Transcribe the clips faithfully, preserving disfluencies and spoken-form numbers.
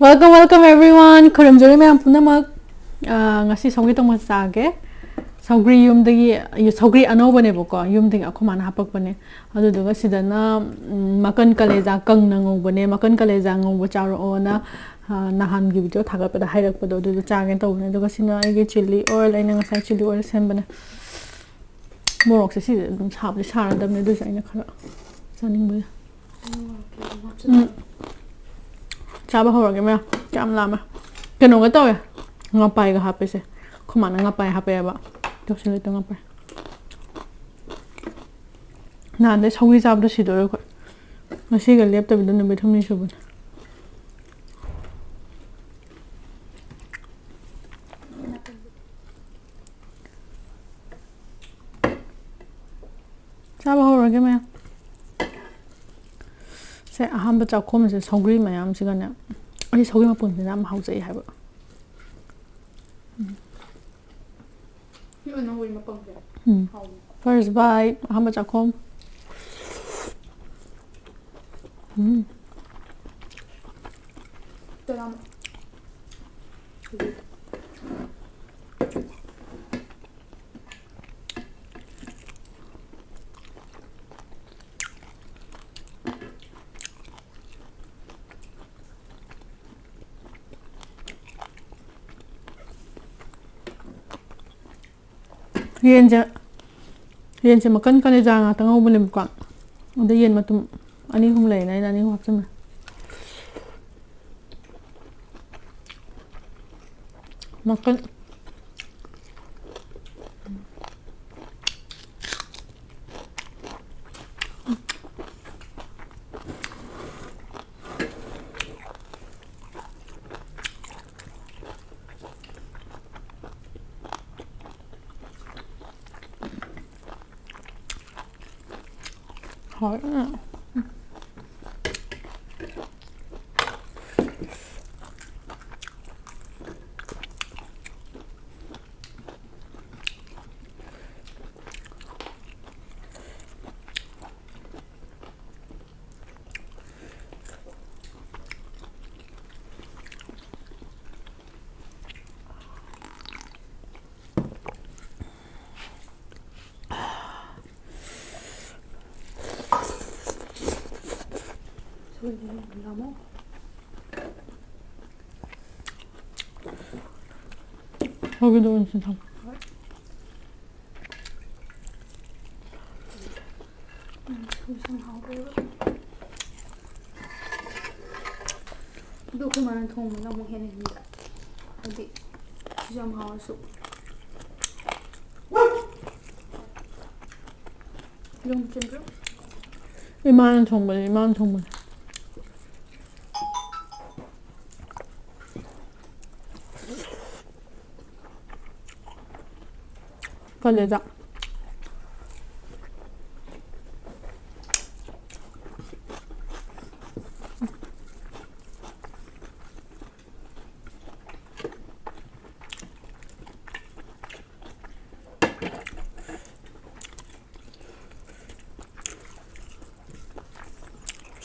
Welcome, welcome everyone. ꯈꯨꯔꯨꯝꯖꯔꯤ ꯃꯌꯥꯝ ꯄꯨꯝꯅꯃꯛ꯫ ꯑꯥ, ꯉꯁꯤ ꯁꯧꯒ꯭ꯔꯤ ꯊꯣꯡꯕ ꯆꯥꯒꯦ꯫ ꯁꯧꯒ꯭ꯔꯤ ꯌꯨꯝꯗꯒꯤ, ꯁꯧꯒ꯭ꯔꯤ ꯑꯅꯧꯕꯅꯦꯕꯀꯣ, ꯌꯨꯝꯗꯒꯤ ꯑꯩꯈꯣꯏ ꯃꯥꯅ ꯍꯥꯄꯛꯄꯅꯦ꯫ ꯑꯗꯨꯗꯨꯒ ꯁꯤꯗꯅ, ꯎꯝ, ꯃꯀꯟ ꯀꯂꯦꯖꯥ ꯀꯪꯅ ꯉꯧꯕꯅꯦ꯫ ꯃꯀꯟ ꯀꯂꯦꯖꯥ ꯉꯧꯕ ꯆꯥꯔꯛꯑꯣꯅ, ꯑꯥ, ꯅꯍꯥꯟꯒꯤ video ꯊꯥꯒꯠꯄꯗ ꯍꯥꯏꯔꯛꯄꯗꯣ, ꯑꯗꯨꯗꯣ ꯆꯥꯒꯦꯅ ꯇꯧꯕꯅꯦ꯫ ꯑꯗꯨꯒ ꯁꯤꯅ ꯑꯩꯒꯤ chilli oil, ꯑꯩꯅ ꯉꯁꯥꯏ chilli oil ꯁꯦꯝꯕꯅꯦ꯫ ꯃꯣꯔꯣꯛꯁꯦ ꯁꯤꯁꯦ ꯑꯗꯨꯝ ꯁꯥꯕꯗꯤ ꯁꯥꯔꯗꯕꯅꯦ, ꯑꯗꯨꯏꯁꯨ ꯑꯩꯅ ꯈꯔ ꯆꯥꯅꯤꯡꯕꯒꯤ꯫ ꯎꯝ꯫ ꯆꯥꯕ ꯍꯧꯔꯒꯦ ꯃꯌꯥꯝ꯫ ꯌꯥꯝ ꯂꯥꯝꯃꯦ꯫ ꯀꯩꯅꯣꯒ ꯇꯧꯋꯦ꯫ ꯉꯄꯥꯏꯒ ꯍꯥꯞꯄꯦꯁꯦ꯫ ꯑꯩꯈꯣꯏ ꯃꯥꯅ ꯉꯄꯥꯏ ꯍꯥꯞꯄꯛꯑꯦꯕ꯫ ꯇꯧꯁꯜꯂꯦ ꯇꯧ ꯉꯄꯥꯏ꯫ ꯅꯍꯥꯟꯗꯩ ꯁꯧꯒ꯭ꯔꯤ ꯆꯥꯕꯗꯣ ꯁꯤꯗꯣꯔꯦ ꯑꯩꯈꯣꯏ꯫ ꯉꯁꯤꯒ ꯂꯦꯞꯇꯕꯤꯗ ꯅꯨꯃꯤꯠ ꯍꯨꯝꯅꯤ ꯁꯨꯕꯅꯦ꯫ ꯆꯥꯕ ꯍꯧꯔꯒꯦ ꯃꯌꯥꯝ꯫ ꯁꯦ, ꯑꯍꯥꯟꯕ ꯆꯥꯛꯈꯣꯝꯁꯦ ꯁꯧꯒ꯭ꯔꯤ ꯃꯌꯥꯝꯁꯤꯒꯅꯦ꯫ ꯑꯩ ꯁꯧꯒ꯭ꯔꯤ ꯃꯄꯨꯝꯁꯤꯅ ꯌꯥꯝ ꯍꯥꯎꯖꯩ ꯍꯥꯏꯕ꯫ ꯎꯝ꯫ ꯁꯤ ꯑꯣꯏꯅ ꯍꯧꯋꯤ ꯃꯄꯪꯁꯦ꯫ ꯎꯝ꯫ ꯍꯥꯎꯕꯅꯦ꯫ First bite, ꯑꯍꯥꯟꯕ ꯆꯥꯛꯈꯣꯝ꯫ ꯎꯝ꯫ ꯇꯔꯥꯃꯨꯛ꯫ ꯌꯦꯟꯁꯦ, ꯌꯦꯟꯁꯦ ꯃꯀꯟ ꯀꯂꯦꯖꯥ ꯉꯥꯛꯇ ꯉꯧꯕꯅꯦꯕꯀꯣ꯫ ꯑꯗ ꯌꯦꯟ ꯃꯇꯨꯝ ꯑꯅꯤ ꯑꯍꯨꯝ ꯂꯩꯔꯦꯅ ꯑꯩꯅ ꯑꯅꯤ ꯑꯍꯨꯝ ꯍꯥꯞꯆꯤꯟꯕꯅꯦ꯫ ꯃꯀꯟ꯫ ꯍꯣꯏ꯫ ꯎꯝ꯫ ꯂꯥꯝꯃꯣ꯫ ꯍꯧꯒꯦꯗꯧꯕꯅꯤ ꯁꯤ ꯊꯝ꯫ ꯍꯣꯏ꯫ ꯎꯝ, ꯁꯤ ꯌꯥꯝ ꯍꯥꯎꯗꯣꯏꯕ꯫ ꯑꯗꯨ ꯑꯩꯈꯣꯏ ꯃꯥꯅ ꯊꯣꯡꯕꯅ ꯑꯃꯨꯛ ꯍꯦꯟꯅ ꯍꯦꯟꯖ-, ꯍꯥꯏꯗꯤ ꯁꯤꯁꯨ ꯌꯥꯝ ꯍꯥꯎꯔꯁꯨ꯫ ꯌꯨꯝ ꯆꯠꯂꯣ꯫ ꯏꯃꯥꯅ ꯊꯣꯡꯕꯅꯦ, ꯏꯃꯥꯅ ꯊꯣꯡꯕꯅꯦ꯫ ꯀꯂꯦꯖꯥ꯫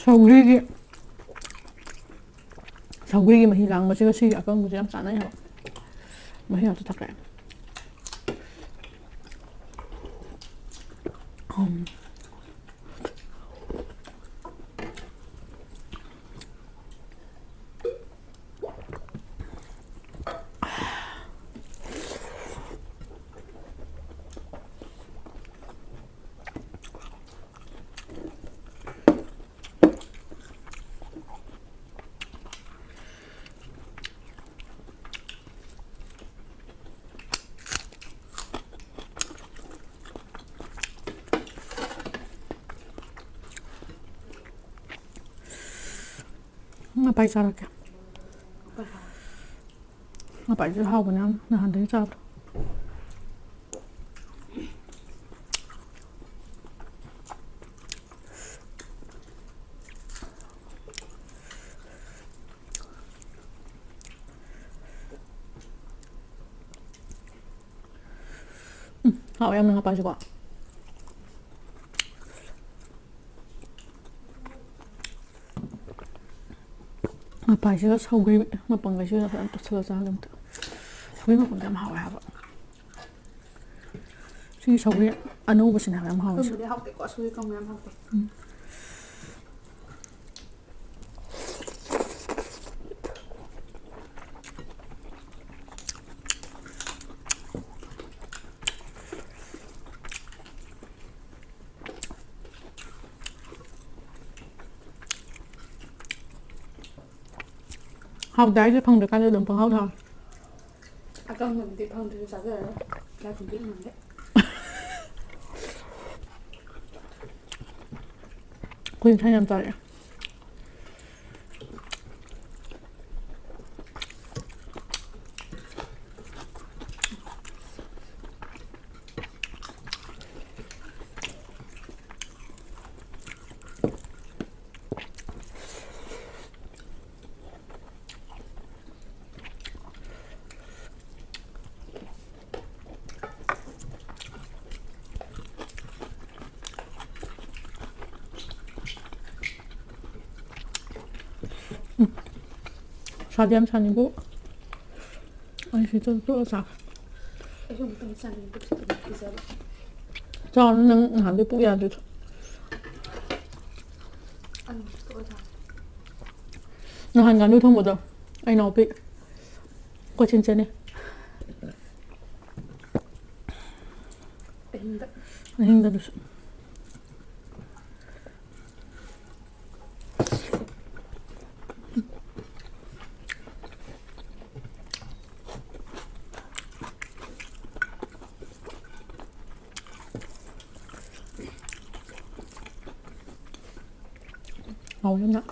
ꯁꯧꯒ꯭ꯔꯤꯒꯤ, ꯁꯧꯒ꯭ꯔꯤꯒꯤ ꯃꯍꯤ ꯂꯥꯡꯕꯁꯤꯒ ꯁꯤꯒꯤ ꯑꯀꯪꯕꯁꯦ ꯌꯥꯝ ꯆꯥꯟꯅꯩ ꯍꯥꯏꯕ꯫ ꯃꯍꯤ ꯉꯥꯛꯇ ꯊꯛꯈ꯭ꯔꯦ꯫ ꯎꯝ꯫ ꯉꯄꯥꯏ ꯆꯥꯔꯛꯀꯦ꯫ ꯉꯄꯥꯏꯁꯨ ꯍꯥꯎꯕꯅꯦ ꯌꯥꯝ, ꯅꯍꯥꯟꯗꯒꯤ ꯆꯥꯕꯗꯣ꯫ ꯎꯝ, ꯍꯥꯎꯋꯦ ꯌꯥꯝꯅ ꯉꯄꯥꯏꯁꯦꯀꯣ꯫ ꯉꯄꯥꯏꯁꯤꯒ ꯁꯧꯒ꯭ꯔꯤ ꯃꯄꯪꯒꯩꯁꯤꯒ ꯐꯖꯅ ꯇꯣꯠꯁꯤꯜꯂ ꯆꯥꯒꯦ ꯑꯝꯇ꯫ ꯁꯧꯒ꯭ꯔꯤ ꯃꯄꯪꯁꯦ ꯌꯥꯝ ꯍꯥꯎꯋꯦ ꯍꯥꯏꯕ꯫ ꯁꯤꯒꯤ ꯁꯧꯒ꯭ꯔꯤ ꯑꯅꯧꯕꯁꯤꯅꯦ ꯍꯥꯏꯕ ꯌꯥꯝ ꯍꯥꯎꯔꯤꯁꯦ꯫ ꯑꯀꯪꯕꯗꯤ ꯍꯥꯎꯇꯦꯀꯣ, ꯁꯧꯒ꯭ꯔꯤ ꯑꯀꯪꯕ ꯌꯥꯝ ꯍꯥꯎꯇꯦ꯫ ꯎꯝ꯫ ꯍꯥꯎꯇꯦ ꯍꯥꯏꯁꯦ ꯐꯪꯗ꯭ꯔꯀꯥꯟꯗ ꯑꯗꯨꯝ ꯄꯪꯍꯥꯎ ꯍꯥꯎ꯫ ꯑꯀꯪꯕꯗꯨꯗꯤ ꯐꯪꯗ꯭ꯔꯁꯨ ꯆꯥꯖꯔꯔꯣꯏ꯫ ꯇꯤꯜꯍꯥꯏꯈꯨꯝꯕꯤ ꯃꯥꯟꯕꯤ꯫ ꯑꯩꯈꯣꯏ ꯊꯥꯏꯅ ꯌꯥꯝ ꯆꯥꯔꯛꯑꯦ꯫ ꯁꯥꯗꯤ ꯌꯥꯝ ꯁꯥꯅꯤꯡꯕꯨ꯫ ꯑꯩ ꯁꯤ ꯇꯣꯛ-, ꯇꯣꯛꯑ ꯆꯥꯒꯦ꯫ ꯑꯩꯁꯨ ꯑꯃꯨꯛꯇꯪ ꯆꯥꯅꯤꯡꯉꯦ, ꯄꯨꯛꯁꯦ ꯑꯗꯨꯝ ꯄꯤꯖꯕ꯫ ꯆꯥꯎ, ꯅꯪ ꯅꯍꯥꯟꯗꯩ ꯄꯨꯛ ꯌꯥꯗ꯭ꯔꯤꯗꯣ꯫ ꯑꯩ ꯑꯃꯨꯛꯇ ꯇꯣꯛꯑ ꯆꯥꯒꯦ꯫ ꯅꯍꯥꯟ ꯉꯥꯅꯨ ꯊꯣꯡꯕꯗꯣ, ꯑꯩ ꯏꯅꯥꯎꯄꯤ ꯀꯣꯏꯆꯦꯟ ꯆꯦꯟꯅꯩ꯫ ꯑꯍꯤꯡꯗ꯫ ꯑꯍꯤꯡꯗ ꯑꯗꯨꯁꯨ꯫ ꯍꯥꯎꯕꯅ꯫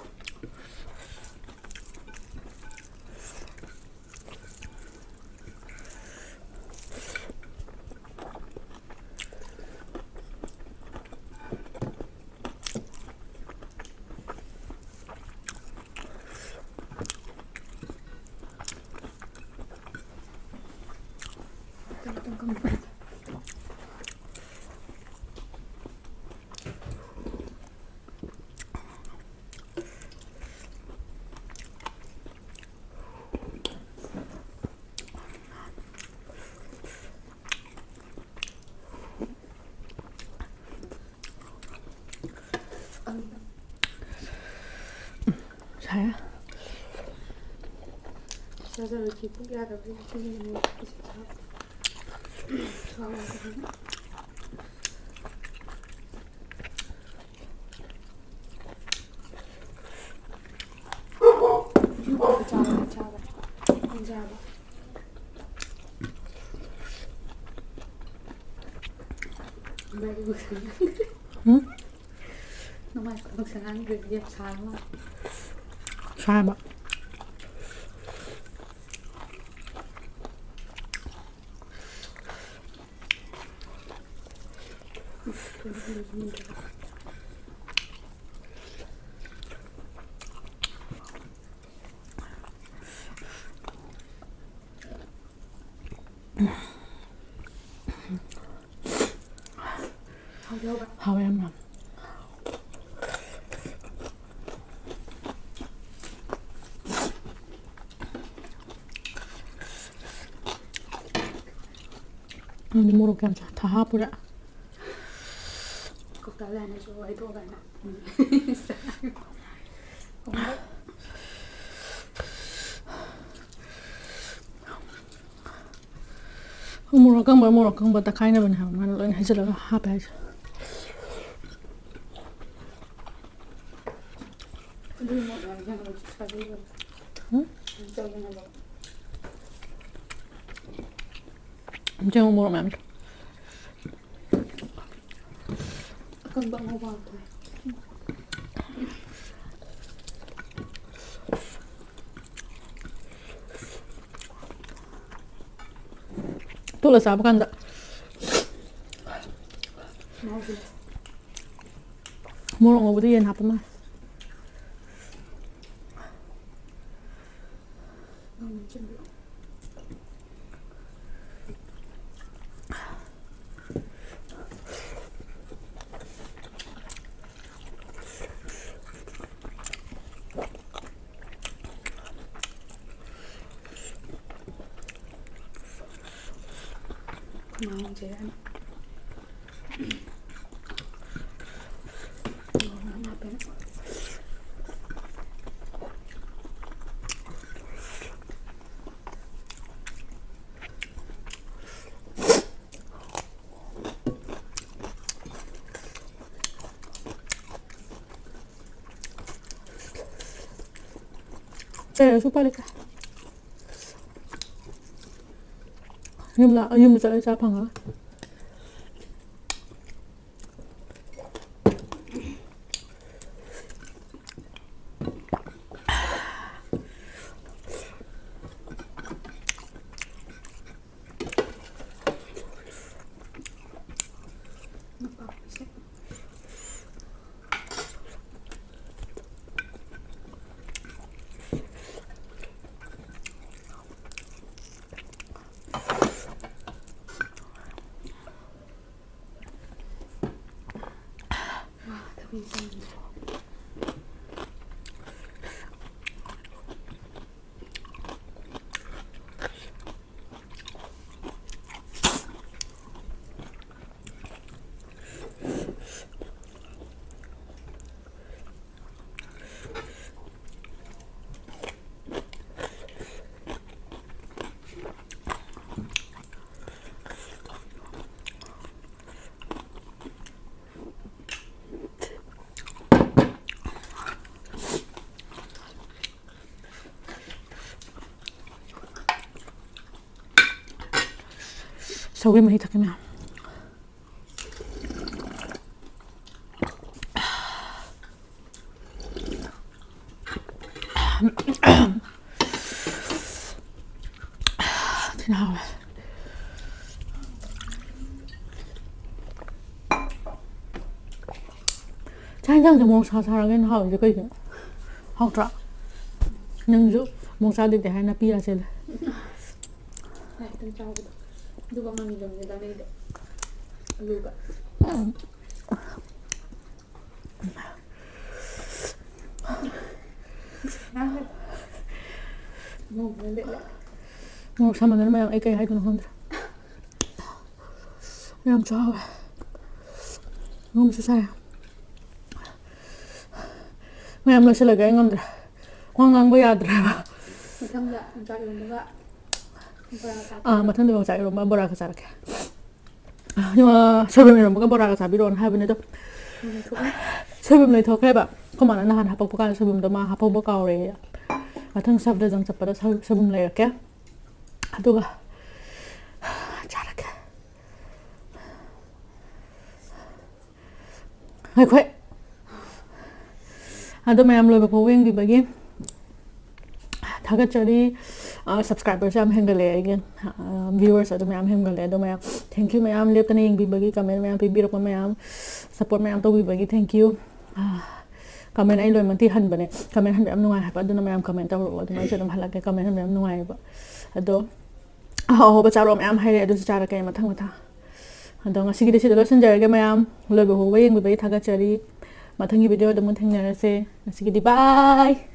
ꯁꯥꯏ꯫ ꯆꯥꯖꯔꯣꯏ, ꯄꯨꯛ ꯌꯥꯗꯕꯒꯤ ꯏꯁꯤꯡ ꯑꯃꯨꯛ ꯏꯁꯤꯡ ꯁꯥꯕ꯫ ꯁꯥꯕ ꯌꯥꯗꯕꯅꯤ꯫ ꯌꯥꯔꯕ? ꯃꯥꯏ ꯃꯨꯛꯁꯟ-, ꯎꯝ? ꯅꯃꯥꯏ ꯃꯨꯛꯁꯟ ꯉꯥꯡꯗ꯭ꯔꯗꯤ ꯌꯥꯝ ꯁꯥꯔ ꯃꯥꯜꯂꯦ꯫ ꯁꯥꯕ꯫ ꯍꯥꯎꯗꯤ ꯍꯥꯎꯕ꯭ꯔꯥ? ꯍꯥꯎꯋꯦ ꯌꯥꯝꯅ꯫ ꯅꯪꯗꯤ ꯃꯣꯔꯣꯛ ꯀꯌꯥꯝ ꯆꯥ-, ꯊꯥ ꯍꯥꯞꯄꯨꯔꯦ? ꯀꯧꯇꯥ ꯂꯥꯏꯅꯁꯨ ꯍꯥꯏꯗꯣꯛꯑꯒ ꯑꯩꯅ꯫ ꯃꯣꯔꯣꯛ ꯑꯀꯪꯕ, ꯃꯣꯔꯣꯛ ꯑꯀꯪꯕ ꯇꯛꯈꯥꯏꯅꯕꯅꯦ ꯍꯥꯏꯕ ꯃꯥꯅ ꯂꯣꯏꯅ ꯍꯩꯖꯤꯜꯂꯒ ꯍꯥꯞꯄꯦ ꯍꯥꯏꯁꯦ꯫ ꯑꯗꯨꯒꯤ ꯃꯣꯔꯣꯛ ꯌꯥꯝ ꯍꯦꯟꯅ ꯁꯥꯕꯤꯕ꯫ ꯎꯝ? ꯆꯥꯕ ꯉꯝꯗꯕ꯫ ꯌꯦꯡꯉꯨ ꯃꯣꯔꯣꯛ ꯃꯌꯥꯝꯗꯣ꯫ ꯑꯀꯪꯕ ꯑꯉꯧꯕ ꯉꯥꯛꯇꯅꯦ꯫ ꯇꯣꯠꯂ ꯆꯥꯕ ꯀꯥꯟꯗ ꯃꯍꯥꯎꯁꯦ꯫ ꯃꯣꯔꯣꯛ ꯉꯧꯕꯗ ꯌꯦꯟ ꯍꯥꯞꯄ ꯃꯥꯜꯂꯦ꯫ ꯎꯝ, ꯆꯨꯝꯃꯦ꯫ ꯈꯨꯃꯥꯡꯁꯦ ꯌꯥꯝ ꯍꯥꯞꯄꯦ꯫ ꯀꯩꯅꯣꯁꯨ ꯎꯄꯥꯏ ꯂꯩꯇꯦ꯫ ꯌꯨꯝ ꯂꯥ-, ꯌꯨꯝꯗ ꯆꯠꯂ ꯆꯥ ꯐꯪꯉꯔꯣꯏ꯫ ꯁꯧꯒ꯭ꯔꯤ ꯃꯍꯤ ꯊꯛꯀꯦ ꯃꯌꯥꯝ꯫ ꯊꯤꯅ ꯍꯥꯎꯋꯦ꯫ ꯆꯥꯛ ꯌꯦꯟꯁꯥꯡꯁꯦ ꯃꯣꯔꯣꯛ ꯁꯥ ꯁꯥꯔꯒ ꯍꯦꯟꯅ ꯍꯥꯎꯔꯤꯁꯦ ꯀꯩꯒꯤꯅꯣ? ꯍꯥꯎꯇ꯭ꯔꯥ? ꯅꯪꯁꯨ ꯃꯣꯔꯣꯛ ꯆꯥꯗꯦꯗꯤ ꯍꯥꯏ ꯅꯥꯄꯤ ꯌꯥꯁꯦ꯫ ꯉꯥꯏꯍꯥꯛꯇꯪ ꯆꯥꯕꯗꯣ꯫ ꯑꯗꯨꯒ ꯃꯪꯒꯟꯒ ꯆꯥꯅꯩꯗꯣ꯫ ꯑꯂꯨꯒ꯫ ꯃꯣꯔꯣꯛ ꯁꯥꯃꯟꯗꯅ ꯃꯌꯥꯝ ꯑꯩ ꯀꯩ ꯍꯥꯏꯗꯣꯏꯅꯣ ꯈꯪꯗ꯭ꯔꯦ꯫ ꯌꯥꯝ ꯆꯥꯎꯋꯦ꯫ ꯉꯝꯁꯨ ꯁꯥꯏ꯫ ꯃꯌꯥꯝ ꯂꯣꯏꯁꯤꯜꯂꯒꯦ, ꯑꯩ ꯉꯝꯗ꯭ꯔꯦ꯫ ꯋꯥ ꯉꯥꯡꯕ ꯌꯥꯗ꯭ꯔꯦꯕ꯫ ꯃꯊꯪꯗ ꯌꯣꯡꯆꯥꯛ ꯏꯔꯣꯝꯕꯒ ꯕꯣꯔꯥꯒ ꯆꯥꯔꯛꯀꯦ꯫ ꯑꯥ, ꯃꯊꯪꯗ ꯌꯣꯡꯆꯥꯛ ꯏꯔꯣꯝꯕ ꯕꯣꯔꯥꯒ ꯆꯥꯔꯛꯀꯦ꯫ ꯑꯥ, ꯁꯣꯏꯕꯨꯝ ꯏꯔꯣꯝꯕꯒ ꯕꯣꯔꯥꯒ ꯆꯥꯕꯤꯔꯛꯑꯣꯅ ꯍꯥꯏꯕꯅꯦ ꯑꯗꯣ꯫ ꯎꯝ, ꯊꯣꯛꯑꯦ꯫ ꯁꯣꯏꯕꯨꯝ ꯂꯩꯊꯣꯛꯈ꯭ꯔꯦꯕ꯫ ꯑꯩꯈꯣꯏ ꯃꯥꯅ ꯅꯍꯥꯟ ꯍꯥꯄꯛꯄ ꯀꯥꯟꯗ ꯁꯣꯏꯕꯨꯝꯗꯣ ꯃꯥ ꯍꯥꯄꯛꯄ ꯀꯥꯎꯔꯦꯌꯦ꯫ ꯃꯊꯪ ꯁꯕꯗꯖꯪ ꯆꯠꯄꯗ ꯁꯣꯏ-, ꯁꯣꯏꯕꯨꯝ ꯂꯩꯔꯛꯀꯦ꯫ ꯑꯗꯨꯒ ꯉꯥꯏꯈꯣ꯫ ꯑꯗꯣ ꯃꯌꯥꯝ ꯂꯣꯏꯕ ꯐꯥꯎꯕ ꯌꯦꯡꯕꯤꯕꯒꯤ ꯊꯥꯒꯠꯆꯔꯤ꯫ ꯁꯕꯁꯀ꯭ꯔꯥꯏꯕꯔꯁꯨ ꯌꯥꯝ ꯍꯦꯟꯒꯠꯂꯛꯑꯦ ꯑꯩꯒꯤ꯫ ꯚ꯭ꯌꯨꯋꯔꯁ ꯑꯗꯨ ꯃꯌꯥꯝ ꯍꯦꯟꯒꯠꯂꯦ꯫ ꯑꯗꯣ ꯃꯌꯥꯝ, ꯊꯦꯡꯀ꯭ꯌꯨ ꯃꯌꯥꯝ, ꯂꯦꯞꯇꯅ ꯌꯦꯡꯕꯤꯕꯒꯤ, ꯀꯃꯦꯟ ꯃꯌꯥꯝ ꯄꯤꯕꯤꯔꯛꯄ ꯃꯌꯥꯝ, ꯁꯞꯄꯣꯔꯠ ꯃꯌꯥꯝ ꯇꯧꯕꯤꯕꯒꯤ ꯊꯦꯡꯀ꯭ꯌꯨ꯫ ꯀꯃꯦꯟ ꯑꯩ ꯂꯣꯏꯅꯃꯛꯇꯤ ꯍꯟꯕꯅꯦ꯫ ꯀꯃꯦꯟ ꯍꯟꯕ ꯌꯥꯝ ꯅꯨꯡꯉꯥꯏ ꯍꯥꯏꯕ, ꯑꯗꯨꯅ ꯃꯌꯥꯝ ꯀꯃꯦꯟ ꯇꯧꯔꯛꯑꯣ, ꯑꯗꯨꯃꯥꯏꯅꯁꯨ ꯑꯗꯨꯝ ꯍꯜꯂꯛꯀꯦ꯫ ꯀꯃꯦꯟ ꯍꯟꯕ ꯌꯥꯝ ꯅꯨꯡꯉꯥꯏꯌꯦꯕ꯫ ꯑꯗꯣ ꯑꯍꯥꯎ ꯑꯍꯥꯎꯕ ꯆꯥꯔꯣ ꯃꯌꯥꯝ ꯍꯥꯏꯔꯛꯑꯦ, ꯑꯗꯨꯁꯨ ꯆꯥꯔꯛꯀꯦ ꯃꯊꯪ ꯃꯊꯪ꯫ ꯑꯗꯣ ꯉꯁꯤꯒꯤꯗꯤ ꯁꯤꯗ ꯂꯣꯏꯁꯤꯟꯖꯔꯒꯦ ꯃꯌꯥꯝ꯫ ꯂꯣꯏꯕ ꯐꯥꯎꯕ ꯌꯦꯡꯕꯤꯕꯒꯤ ꯊꯥꯒꯠꯆꯔꯤ꯫ ꯃꯊꯪꯒꯤ ꯚꯤꯗꯤꯑꯣꯗ ꯑꯃꯨꯛ ꯊꯦꯡꯅꯔꯁꯦ꯫ ꯉꯁꯤꯒꯤꯗꯤ ꯕꯥꯏ꯫